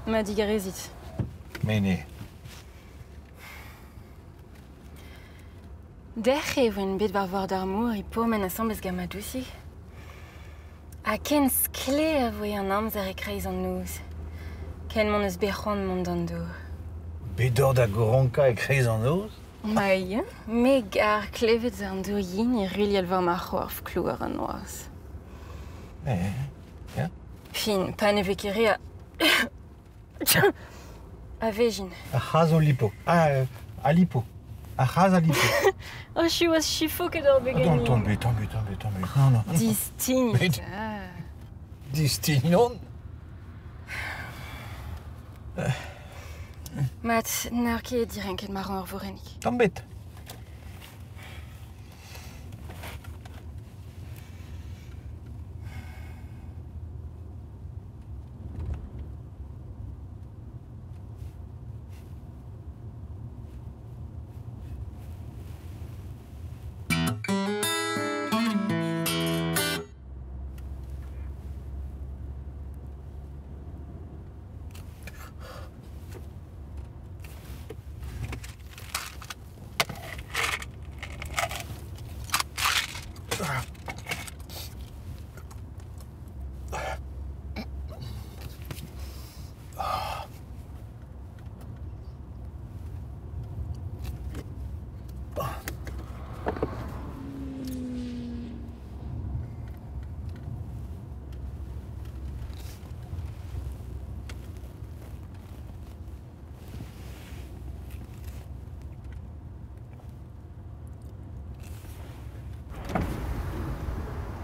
Ma digarezit. Mene. Dec'h e voen bet war vord ar mor e pourmen asambles gant ma dousig. Ha ken sklaer e voe an amzer e-kreiz an noz, ken m'hon eus bet c'hoant mont d'an dour. Bet oc'h da goronkañ e-kreiz an noz? Ma ya, me gar klevet an dour yin e ruilhal war ma c'horf klouar an noazh. Eh, ya. Fin, pa ne vez ket re a... a vezhin. Ar c'hazh o lipo. Ah, a lipo. Ar c'hazh a lipo. Oh, siwazh, chifoket ur begani. Tombé, tombé, tombé, tombé. Non, non. Distign. Met... Distign on. Mat, n'eur ket direnket ma ran ur vorennig. Tombet.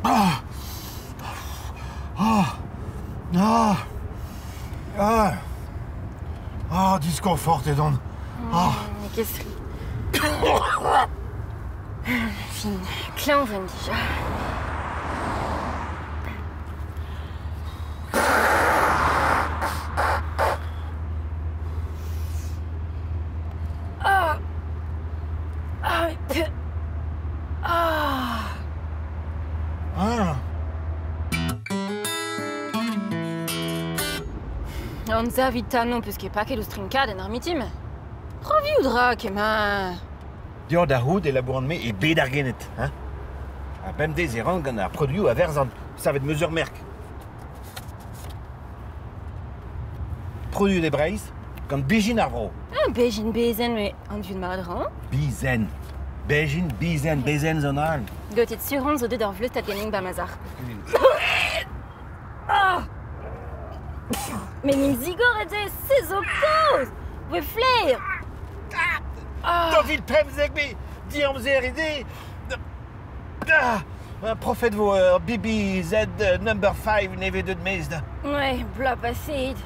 Ah Ah Ah Ah Ah, disconfort edon. Ah N'eo ket sri. Fin, klañv on dija. Ah Ah, mais... Ah Ah Anzavit 'ta n'ho peus ket paket ouzh trinkadenn ar mitim. Proviou dra kement. Deoc'h da c'hoût e labouran-me e bed ar gened. Hein? Ha bemdez e ran gant ar produioù a verzan, savet 'm eus ur merk. Produet e Breizh, gant bezhin ar vro. Ah, bezhin bezen, mais anviout mat 'ran. Bizen. Bezhin, bizen, bezen zo all. Gotet sur on zo deuet ur vleustad ganin ba ma sac'h. Ah Mais nim zigoret eo, se zo kaoz Voe flaer Ah 2015 me diamzer ide Ah Profet vo ur BBZ number 5 nevez deut maez da. Ouais, bloaz paseet.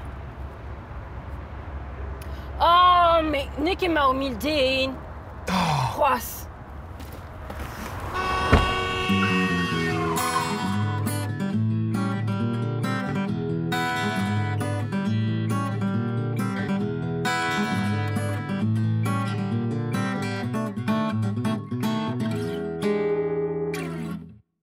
Oh, mais n'eo ket marv mil den. C'hoazh.